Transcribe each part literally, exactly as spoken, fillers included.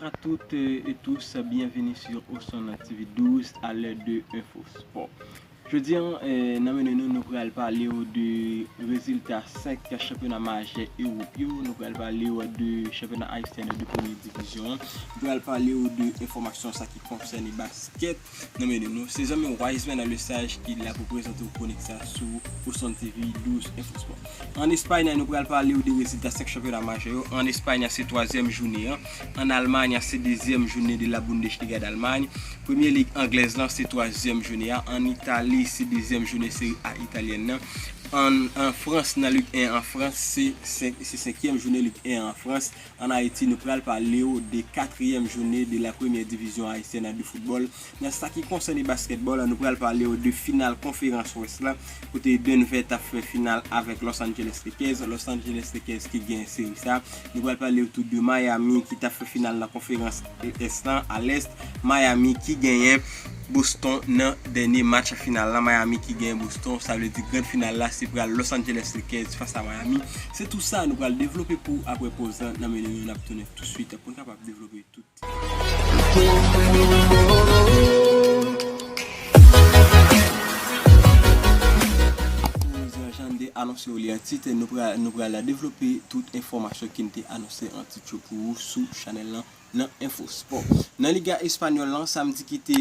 À toutes et tous, bienvenue sur Oson T V douz à l'heure de Info Sport. Jodi a, eh, nan meni nou, nou pral pale w de rezilta senk chanpyona majè Ewòp yo. Nou pral pale w de chanpyona ayisyen de premye divizyon an. Nou pral pale w de enfòmasyon sa ki konsène baskèt. Nan meni nou, se zanmi Wiseman Le Sage ki la pou prezante w konik sa sou Oson T V douz Info Sport. An Espay, nou pral pale w de rezilta senk chanpyona majè yo. An Espay, se twazyèm jounen an. An Almay, se dezyèm jounen de la Bundesliga d'Allemagne. Premye lig anglèz lan, se twazyèm jounen an. An Itali, se dezyèm jounen Seri A italyèn nan. An, an Frans, nan Lig en an Frans, se, se, se senkyèm jounen Lig en an Frans. An Ayiti, nou pral pale w de katriyèm jounen de la premyè divizyon ayisyèn de foutbòl. Nan sa ki konsène baskètbòl, nou pral pale w de final konferans Wès la, kote Denver t ap fè final avèk Los Angeles Lakers. Los Angeles Lakers ki gen seri sa. Nou pral pale w tou de Miami ki t ap fè final nan konferans Ès lan, a Lès. Miami ki genyen Boston nan dènye match final la. Miami ki genyen Boston, sa vle di gran final la se pral Los Angeles Lakers fas a Miami. Se tou sa nou pral devlope pou w apre poz lan. Nan meni nou, n ap tounen touswit pou n kapab devlope tout. Jan n te anonse w li an tit, nou pral, nou pral devlope tout enfòmasyon ke n te anonse an tit yo pou ou sou chanèl lan nan Info Sport. Nan Liga Espanyòl lan, samdi ki te,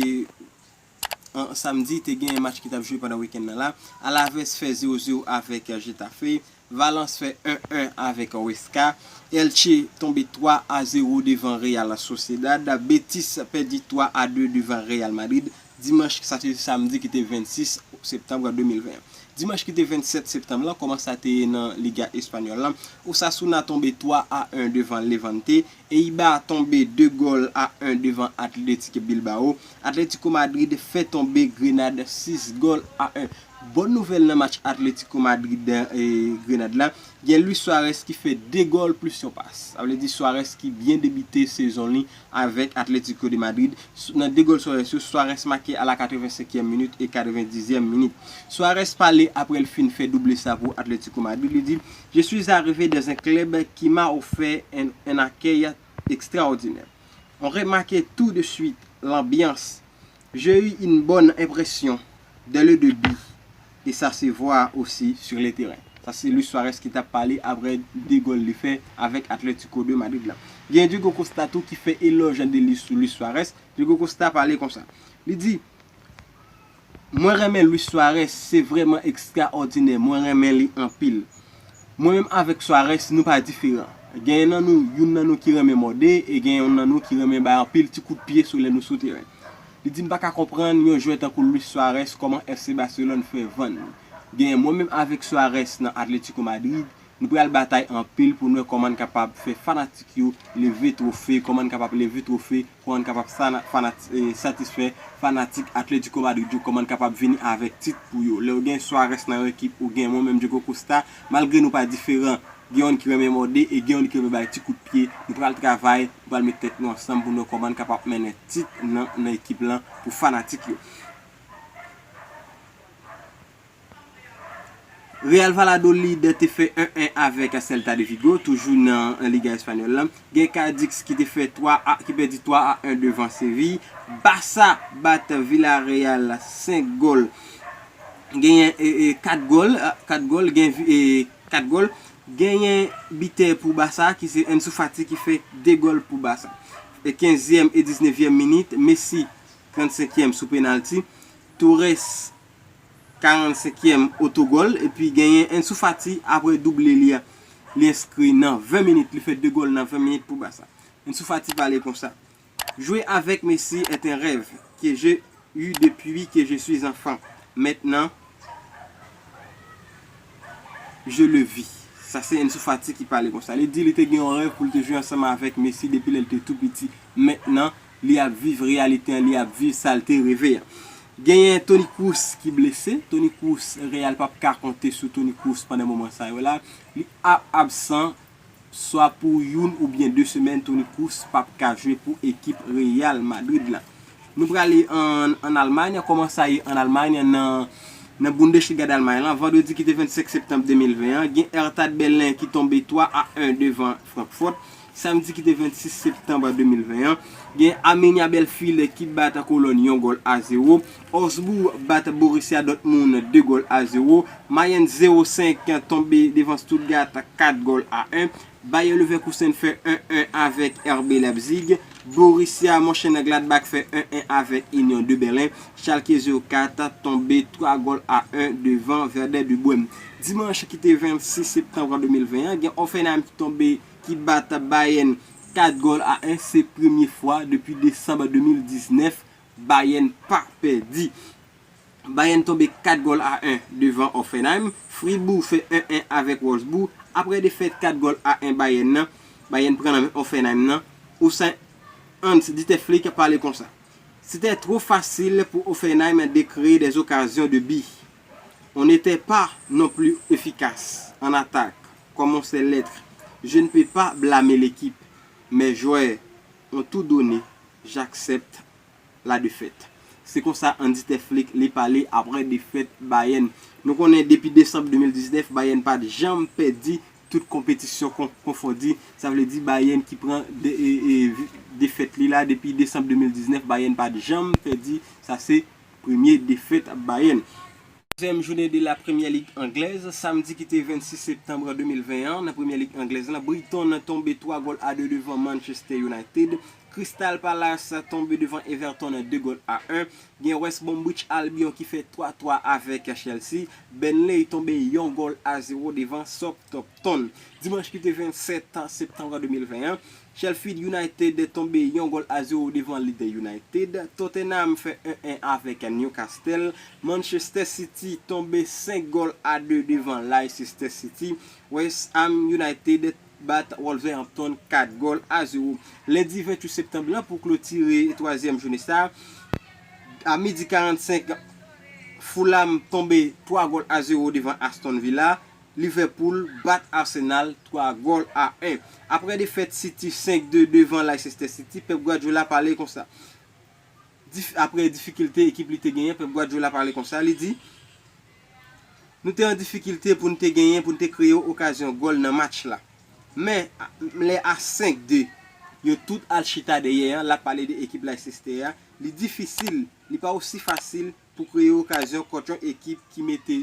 an, samdi, te gen match ki t ap jwe pandan wikenn nan la. Alaves fè zewo zewo avèk Getafe. Valence fè en en avèk Huesca. Elche tonbe twa a zewo devan Real Sociedad. Betis pèdi twa a de devan Real Madrid. Dimanch, sa se samdi ki te vennsis septanm de mil ven an. Dimanch ki te vennsèt septanm lan, kòman sa te ye nan Liga Espanyòl lan? Osasuna tonbe twa a en devan Levante. Eibar tonbe de gòl a en devan Athletic Bilbao. Atletico Madrid fè tonbe Grenade sis gòl a en. Bòn nouvèl nan match Atletico Madrid e Grenade la, gen Luis Suarez ki fè de gòl plis yon pas. Sa vle di Suarez ki byen debite sezon li avèk Atletico de Madrid. Nan de gòl Suarez yo, Suarez make a la katrevensenkyèm minit e katrevendizyèm minit. Suarez pale apre l fin fè double sa pou Atletico Madrid. Li di, Je suis arrivé dans un club qui m'a offert un, un accueil extraordinaire. On remarquait tout de suite l'ambiance. J'ai eu une bonne impression dès le début et ça se voit aussi sur le terrain. Sa se Luis Suarez ki t ap pale apre de gòl li fè avèk Atletico de Madrid la. Gen Diego Costa tou ki fè elòj de li sou Luis Suarez. Diego Costa pale konsa. Li di, Mwen renmen Luis Suarez, se vrèman ekstraòdinè. Mwen renmen li anpil. Mwen menm avèk Suarez, nou pa diferan. Genyen nan nou, youn nan nou ki renmen mòde, e gen youn nan nou ki renmen bay anpil ti kout pye sou lè nou sou teren. Li di m pa ka konprann yon jwè tankou Luis Suarez, kòman F C Barcelone fè vann li. Genyen mwen menm avèk Suarez nan Atletico Madrid, nou pral batay anpil pou n wè kòman n kapab fè fanatik yo leve twofe, kòman n kapab leve twofe, kòman n kapab sana-, fanati-, eh, satisfè fanatik Atletico Madrid yo, kòman n kapab vini avèk tit pou yo. Lè w gen Suarez nan yon ekip, ou gen mwen menm Diego Costa, malgre nou pa diferan, gen youn ki renmen mòde e gen youn ki renmen bay ti kout pye, nou pral travay, nou pral met tèt nou ansanm pou n wè kòman n kapab mennen tit nan, nan ekip lan pou fanatik yo. Real Valladolid te fè en en avèk Celta de Vigo, toujou nan Liga Espanyòl la. Gen Cadix ki te fè twa a, ki pèdi twa a en devan Seville. Barça bat Villarreal senk gòl. Genyen, e, e, kat gòl, a, kat gòl, gen vi-, e, kat gòl. Genyen bitè pou Barça ki se Ansu Fati ki fè de gòl pou Barça. E kenzyèm e diznevyèm minit, Messi trannsenkyèm sou penalti. Torres karannsenkyèm otogòl, epi genyen Ansu Fati apre double li a. Li enskri nan ven minit, li fè de gòl nan ven minit pou Barça. Ansu Fati pale konsa. Jouer avec Messi est un rêve que j'ai eu depuis que je suis enfant. Maintenant, je le vis. Sa se Ansu Fati ki pale konsa. Li di li te gen yon rèv pou l te jwe ansanm avèk Messi depi lè l te tou piti. Mentnan, li ap viv reyalite an, li ap viv sa l te reve a. Genyen Toni Kroos ki blese. Toni Kroos, Real p ap ka konte sou Toni Kroos pandan moman sa yo la. Li ap absan swa pou youn oubyen de semèn. Toni Kroos p ap ka jwe pou ekip Real Madrid la. Nou prale an, an Almay, kòman sa ye an Almay nan, nan Bundesliga d'Almay lan. Vandredi ki te vennsenk septanm de mil ven an, gen Hertha Berlin ki tonbe twa a en devan Frankfurt. Samdi ki te vennsis septanm de mil ven an, gen Arminia Bielefeld ki bat Cologne yon gòl a zewo, Augsburg bat Borussia Dortmund de gòl a zewo, Mainz zewo senk tonbe devan Stuttgart kat gòl a en, Bayer Leverkusen fè en en avèk R B Leipzig, Borussia Mönchengladbach fè en en avèk Union de Berlin, Schalke zewo kat tonbe twa gòl a en devan Werder de Brême. Dimanch ki te vennsis septanm de mil ven an, gen Hoffenheim ki tonbe ki bat Bayern kat gòl a en, se premye fwa depi desanm de mil diznèf Bayern pa pèdi. Bayern tonbe kat gòl a en devan Hoffenheim. Fribourg fè en en avèk Wolfsburg. Apre defèt kat gòl a en Bayern nan, Bayern pran nan men Hoffenheim nan. Osan Hans Dieter Flick pale konsa: C'était trop facile pour Hoffenheim de créer des occasions de but. On n'était pas non plus efficace en attaque, comme on sait l'être. Je ne peux pas blâmer l'équipe. Mes joueurs ont tout donné. J'accepte la défaite. Se konsa Hans Dieter Flick li pale apre defèt Bayern. Nou konnen depi desanm de mil diznèf, Bayern pa t janm pèdi tout konpetisyon kon- konfondi. Sa vle di Bayern ki pran de, e, e, vi- defèt li la depi desanm de mil diznèf, Bayern pa t janm pèdi. Sa se premye defèt Bayern. Dezyèm jounen de la Premier League anglèz, samdi ki te vennsis septanm de mil ven an, nan Premye Lig anglèz la, Brighton tonbe twa gòl a de devan Manchester United, Crystal Palace tonbe devan Everton de gòl a en, gen West Bromwich Albion ki fè twa twa avèk Chelsea, Burnley tonbe yon gòl a zewo devan Southampton. Dimanch ki te vennsèt septanm de mil ven an, Sheffield United tonbe yon gòl a zewo devan Leeds United. Tottenham fè en en avèk Newcastle. Manchester City tonbe senk gòl a de devan Leicester City. West Ham United bat Wolverhampton kat gòl a zewo. Lendi venntuit septanm lan pou klotire twazyèm jounen sa, a midi karannsenk, Fulham tonbe twa gòl a zewo devan Aston Villa. Liverpool bat Arsenal twa gòl a en. Apre defèt City senk de devan Leicester City, Pep Guardiola pale konsa. Dif- apre difikilte ekip li te genyen, Pep Guardiola pale konsa, li di: Nou te an difikilte pou n te genyen, pou n te kreye okazyon gòl nan match la. Men, a- lè a senk de, yo tout al chita dèyè an, l ap pale de ekip Leicester a, li difisil, li pa osi fasil pou kreye okazyon kont yon ekip ki mete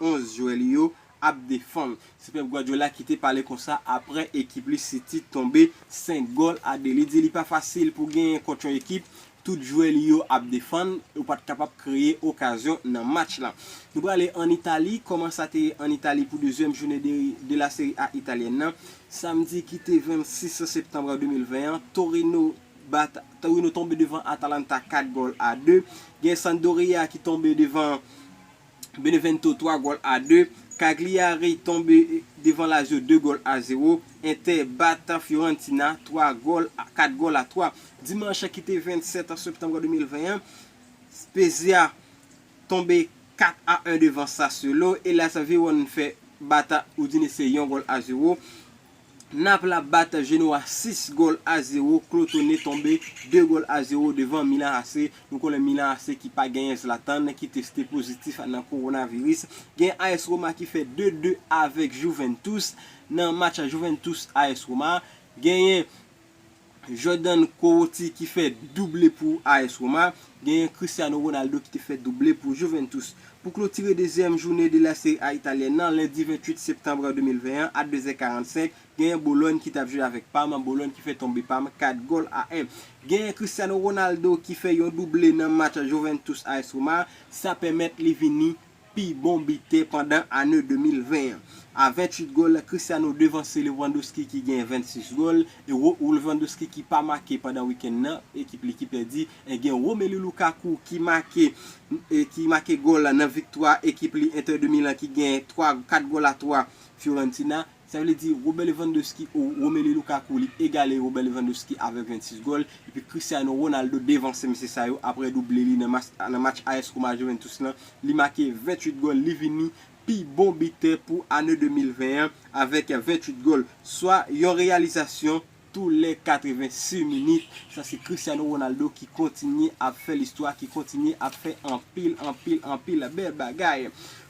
onz jwè li yo ap defann. Se Pep Guardiola ki te pale konsa apre ekip li City tonbe senk gòl a de. Li di li pa fasil pou genyen kont yon ekip tout jwè li yo ap defann, ou pa t kapab kreye okazyon nan match la. Nou prale ann Itali, kòman sa te ye ann Itali pou dezyèm jounen de, de la Serie A italyèn nan. Samdi ki te vennsis septanm de mil ven an, Torino bat, Torino tonbe devan Atalanta kat gòl a de. Gen Sampdoria ki tonbe devan Benevento twa gòl a de. Cagliari tonbe devan Lazio de gòl a zewo. Inter bat Fiorentina twa gòl a, kat gòl a twa. Dimanch ki te vennsèt septanm de mil ven an, Spezia tonbe kat a en devan Sassuolo. Hellas Verona fè bat Udinese yon gòl a zewo. Naples bat Genoa sis gòl a zewo, Crotone tonbe de gòl a zewo devan Milan A C. Nou konnen Milan A C ki pa genyen Zlatan, ki teste pozitif nan kowonaviris. Gen A S Roma ki fè de de avèk Juventus. Nan match Juventus A S Roma, genyen Jordan Corrotti ki fè double pou A S Roma. Genyen Cristiano Ronaldo ki te fè double pou Juventus. Pou klotire dezyèm jounen de la Serie A italyèn nan, lendi venntuit septanm de mil ven an, a de zè karannsenk, genyen Bologne ki t ap jwe avèk Parme, Bologne ki fè tonbe Parme kat gòl a en. Genyen Cristiano Ronaldo ki fè yon double nan match Juventus A S Roma, sa pèmèt li vini pi bon bitè pandan ane de mil ven an. A venntuit gòl, Cristiano devanse Lewandowski ki gen vennsis gòl, e Ro- Lewandowski ki pa make pandan wikenn nan, ekip li ki pèdi, e gen Romelu Lukaku ki make, e ki make gòl nan viktwa ekip li Inter de Milan ki gen twa, kat gòl a twa Fiorentina. Sa vle di Robert Lewandowski ou Romelu Lukaku li egale Robert Lewandowski avèk vennsis gòl, epi Cristiano Ronaldo devanse mesye sa yo apre double li nan mas- nan match A S Roma Juventus lan. Li make venntuit gòl, li vini pi bon bitè pou ane de mil ven an avèk venntuit gòl, swa yon reyalizasyon tou lè katrevensis minit. Sa se Cristiano Ronaldo ki kontinye ap fè listwa, ki kontinye ap fè anpil, anpil, anpil bèl bagay.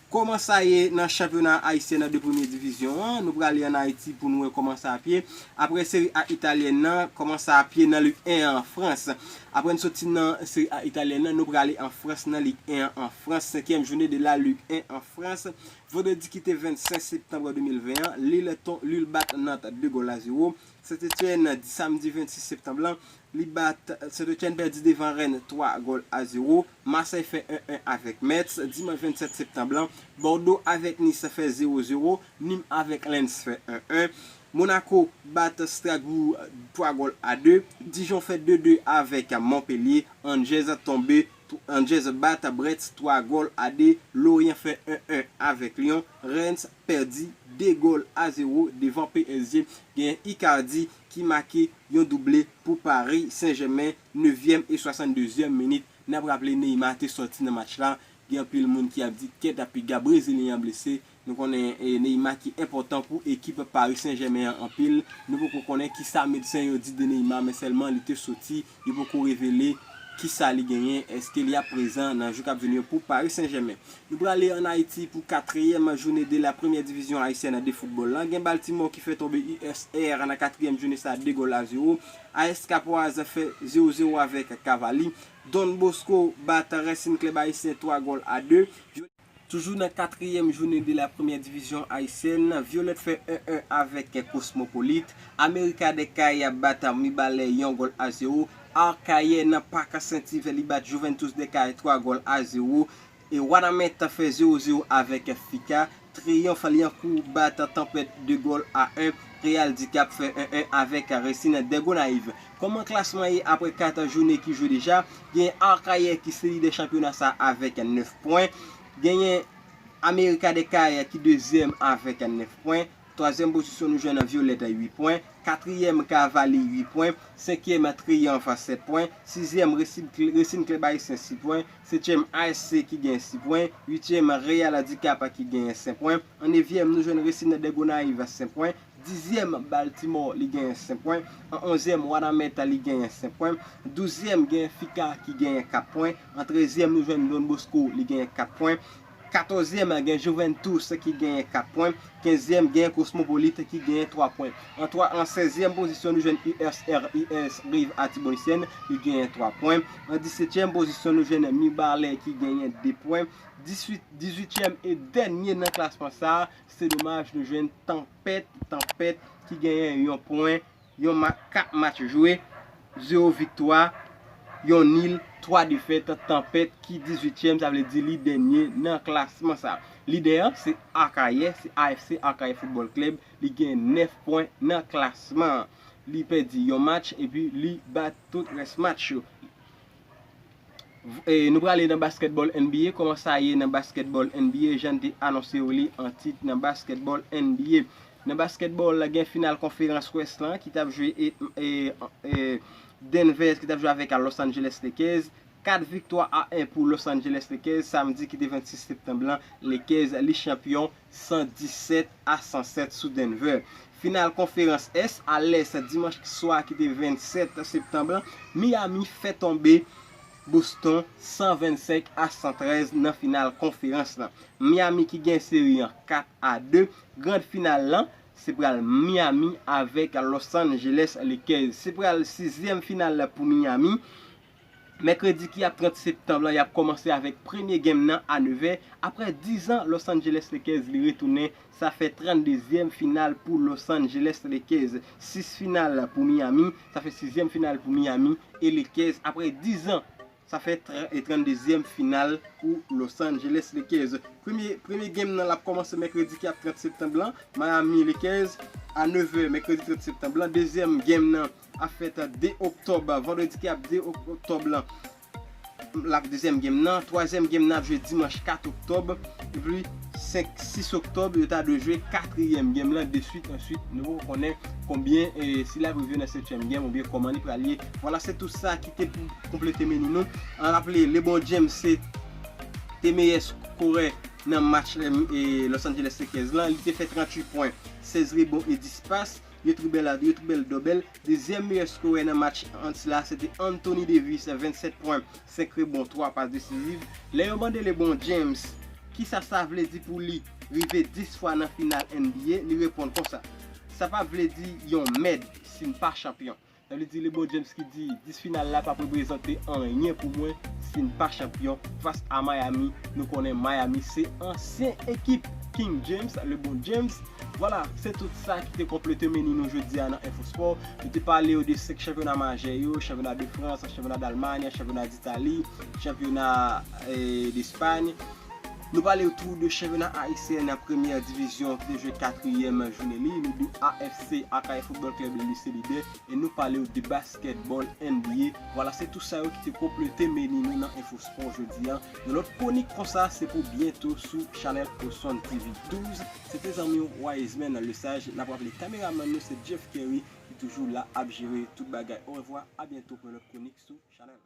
Kòman sa ye nan chanpyona ayisyen nan de premye divizyon an? Nou prale ann Ayiti pou n wè kòman sa ap ye. Apre Seri A italyèn nan, kòman sa ap ye nan Lig en an Frans? Apre n soti nan Seri A italyèn nan, nou prale an Frans nan Lig en an Frans, senkyèm jounen de la Lig en an Frans. Vandredi ki te vennsenk septanm de mil ven an, Lille, Lille bat Nantes de gòl a zewo. Saint-Étienne, samdi vennsis septanm lan, li bat Saint-Étienne pèdi devan Rennes twa gòl a zewo. Marseille fè en en avèk Metz. Dimanch vennsèt septanm lan, Bordeaux avèk Nice fè zewo zewo. Nîmes avèk Lens fè en en. Monaco bat Strasbourg twa gòl a de. Dijon fè de de avèk Montpellier. Angers tonbe, Angers bat Brest twa gòl a de. Lorient fè en en avèk Lyon. Rennes pèdi de gòl a zewo devan P S G. Gen Icardi ki make yon double pou Paris Saint-Germain, nevyèm e swasanndezyèm minit. N ap raple Neymar te sòti nan match la. Gen anpil moun ki ap di kèt ap piga Brezilyen an blese. Nou konnen eh, Neymar ki enpòtan pou ekip Paris Saint-Germain an anpil. Nou poko konnen kisa medsen yo di de Neymar, men sèlman li te soti. Yo poko revele kisa li genyen, èske li ap prezan nan jou k ap vini yo pou Paris Saint-Germain. Nou prale ann Ayiti pou katriyèm jounen de la premyè divizyon ayisyèn de foutbòl la. Gen Baltimore ki fè tonbe U S R nan katriyèm jounen sa de gòl a zewo. A S Capoise fè zewo zewo avèk Cavalli. Don Bosco bat Racing Club Haïtien twa gòl a de. Toujou nan katriyèm jounen de la premyè divizyon ayisyèn, Violet fè en en avèk Cosmopolite. America des Cayes bat Mibalè yon gòl a zewo. Arcahaie nan Parc Saint-Yves li bat Juventus des Cayes twa gòl a zewo. E Wanament fè zewo zewo avèk Fika. Triomphe Liancourt bat Tempête de gòl a en. Real Dicap fè en en avèk Racing des Gonaïves. Kòman klasman ye apre kat jounen ki jwe deja? Gen Arcahaie ki se lidè chanpyona sa avèk nèf pwen. Genyen America des Cayes ki dezyèm avèk nèf pwen. Twazyèm pozisyon nou jwenn Violet uit pwen. Katriyèm Cavalli uit pwen. Senkyèm Triomphe sèt pwen. Sizyèm Racing Club Haïtien sis pwen. Setyèm A S C ki gen sis pwen. Uityèm Real Dicap ki gen senk pwen. An nevyèm nou jwenn Racing des Gonaïves senk pwen. Dizyèm Baltimore li gen senk pwen. An onzyèm Wanament li gen senk pwen. Douzyèm gen Fika ki gen kat pwen. An trezyèm nou jwenn Don Bosco li gen kat pwen. Katòzyèm gen Juventus ki gen kat pwen. Kenzyèm gen Cosmopolite ki gen twa pwen. An twa, an sèzyèm pozisyon nou jwenn U S R U S Rive Artibonitienne li gen twa pwen. An disetyèm pozisyon nou jwenn Mibalè ki genyen de pwen. Dizuit, dizuityèm e dènye nan klasman sa, se domaj nou jwenn Tanpèt, Tanpèt ki genyen yon pwen, yon ma, kat match jwe, zewo viktwa, yon nil, twa defèt. Tanpèt ki dizuityèm, sa vle di li dènye nan klasman sa. Lidè an se Akayè, se A F C Akayè Football Club, li gen nèf pwen nan klasman an. Li pèdi yon match epi li bat tout rès match yo. E, nou prale nan baskètbòl N B A. Kòman sa ye nan baskètbòl N B A? Jan n te anonse w li an tit nan baskètbòl N B A. Nan baskètbòl, gen final konferans West lan ki t ap jwe e, e, e, Denver ki t ap jwe avèk Los Angeles Lakers. Kat viktwa a en pou Los Angeles Lakers, samdi ki te vennsis septanm lan, Lakers li chanpyon san disèt a san sèt sou Denver. Final konferans Est a Lès, dimanch swa ki te vennsèt septanm lan, Miami fè tonbe Boston san vennsenk a san trèz nan final konferans lan. Miami ki gen seri an kat a de. Grand final lan, se pral Miami avèk Los Angeles Lakers. Se pral sizyèm final pou Miami. Mèkredi ki ap trant septanm lan, y ap kòmanse avèk premye game nan a nevè. Apre dizan, Los Angeles Lakers li retounen. Sa fè tranndezyèm final pou Los Angeles Lakers. Sis final pou Miami. Sa fè sizyèm final pou Miami e Lakers. Apre dizan, sa fè tr-, e tranndezyèm final pou Los Angeles Lakers. Premye, premye game nan l ap kòmanse mèkredi ki ap trant septanm lan. Miami Lakers a nevè mèkredi trant septanm lan. Dezyèm game nan ap fèt de oktòb, vandredi ki ap de oktòb lan. L ap dezyèm game nan. Twazyèm game nan ap jwe dimanch kat oktòb. Epi senk, sis oktòb, yo ta dwe jwe katriyèm game lan deswit. Answit, nou poko konnen konbyen, e, si l ap rive nan setyèm game oubyen kòman li pral ye. Vwala, se tout sa ki te pou konplete meni nou. An raple, LeBron James se te meyè skorè nan match, e, Los Angeles Lakers lan. Li te fè tranntuit pwen, sèz rebon e dis pas. Yo triple, yo triple double. Dezyèm meyè skorè nan match an sila, se te Anthony Davis, vennsèt pwen, senk rebon, twa pas desiziv. Lè yo mande LeBron James Kisa sa vle di pou li rive dis fwa nan final N B A? Li reponn konsa: "Sa p ap vle di yon mèd si n pa chanpyon." Sa vle di LeBron James ki di dis final la p ap reprezante anyen pou mwen si n pa chanpyon fas a Miami. Nou konnen Miami se ansyen ekip King James, LeBron James. Vwala, se tout sa ki te konplete meni nou jodi a nan Info Sport. Nou te pale w de senk chanpyona majè yo, chanpyona de Frans, chanpyona Dalmay, chanpyona Ditali, chanpyona, eh, Despay. Nou pale w tou de chanpyona ayisyen nan premyè divizyon ki te jwe katriyèm jounen li, nou de A F C, Akayè Football Club, Lycée Leader, e nou pale w de basketball N B A. Vwala, se tou sa yo ki te konplete meni nou nan Info Sport jodi a. Yon lòt kwonik konsa, se pou byento sou chanèl Oson T V douz. Se te zanmi w Wiseman Lesage. N ap raple kameramann nou se Jeff Kerry ki toujou la ap jere tout bagay. Orevwa, a byento pou yon lòt kwonik sou chanèl.